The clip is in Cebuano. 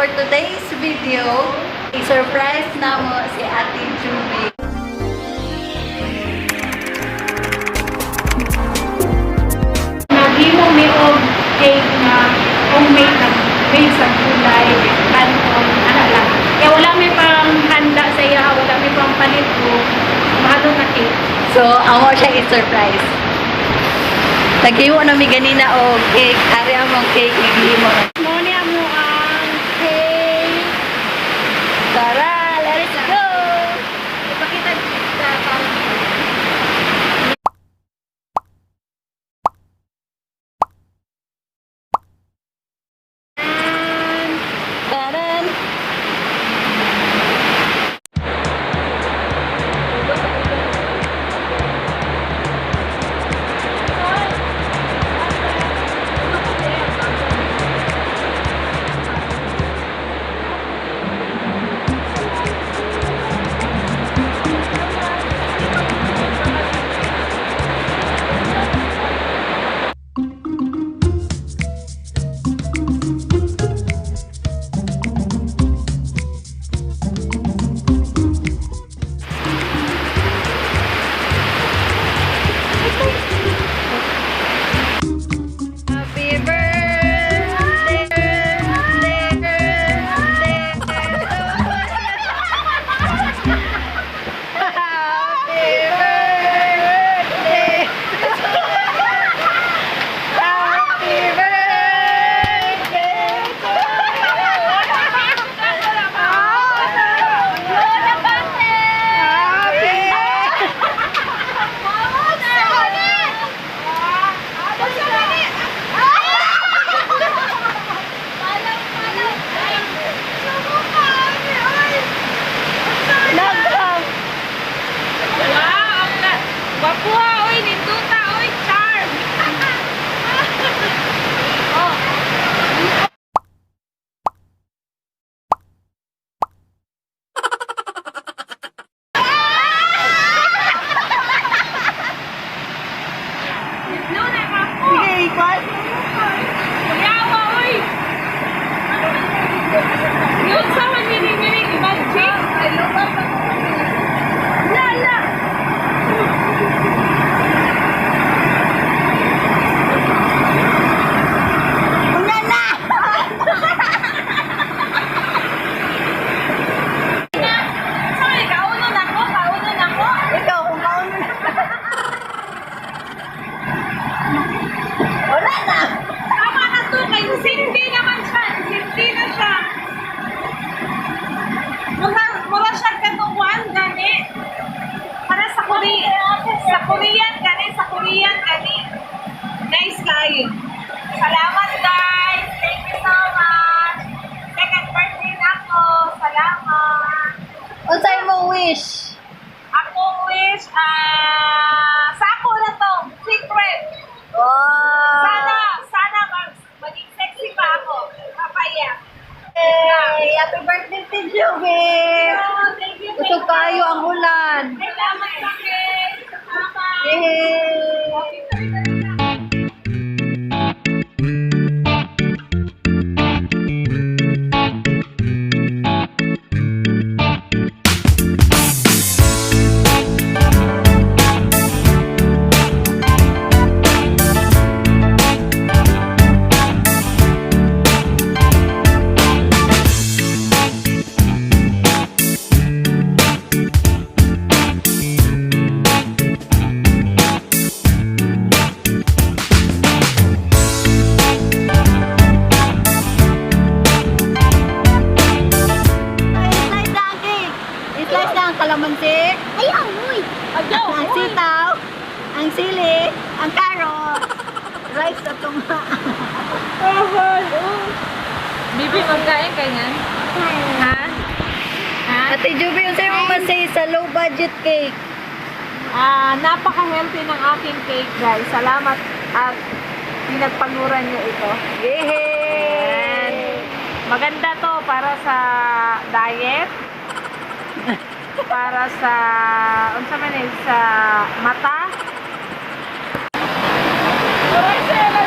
For today's video, i-surprise namo si Ate Juby. Naghimo mi og cake na homemade na made sa gulay, kanton, ana lang. Kaya wala may pang handa sa iya, wala may pang palit o mahalo na cake. So, amo siya i-surprise. Naghimo na mi ganina og cake. Ari among cake naghimo. Mo ni amo ang cake. Tara, let's go! Ipakita sa parang Taran! Happy birthday! Birthday! Happy birthday! Happy birthday! Happy! Naghang! Wow, ang Wapuha, oy, ninduta, oy, charm. Oh. Luna ka po. Sige, ikwan. Kuyawa, oy. Yun sa manini-mini, imagine. La, la. Una na! Sorry, kauno na ko, kauno na ko. Ikaw, kung kaon na. Wala na! Tama na to, kay Cindy naman siya. Cindy na siya. Mura, mura siya katukuan, gani. Para sa Korea. Sa Korean, gani. Sa Korean, gani. Nice kayo. Salamat, guys. Thank you so much. Second birthday na ako. Salamat. Unsay mo wish? Akong wish, sa ako na to. Secret. Wow! Sana, sana maging sexy pa ako. Papaya. Hey, happy birthday to Juby! Oh, thank you. Thank Usog you. kayo ang ulan. Salamat sa cake. Salamat. Yay! Happy birthday. I-slice na ang cake. I-slice na ang kalamansi. Ayaw, uy! Ayaw, Ang uy. sitaw, ang sili, ang carrot. Rice na tunga. Bibi, magkain ka niyan? Ha? Ha? Ate Juby, unsay mo masay sa low budget cake? Ah, napaka-healthy ng aking cake, guys. Salamat at pinagpaguran niyo ito. Yay! Maganda to para sa diet, para sa unsa man eh, sa mata. Uy, sir!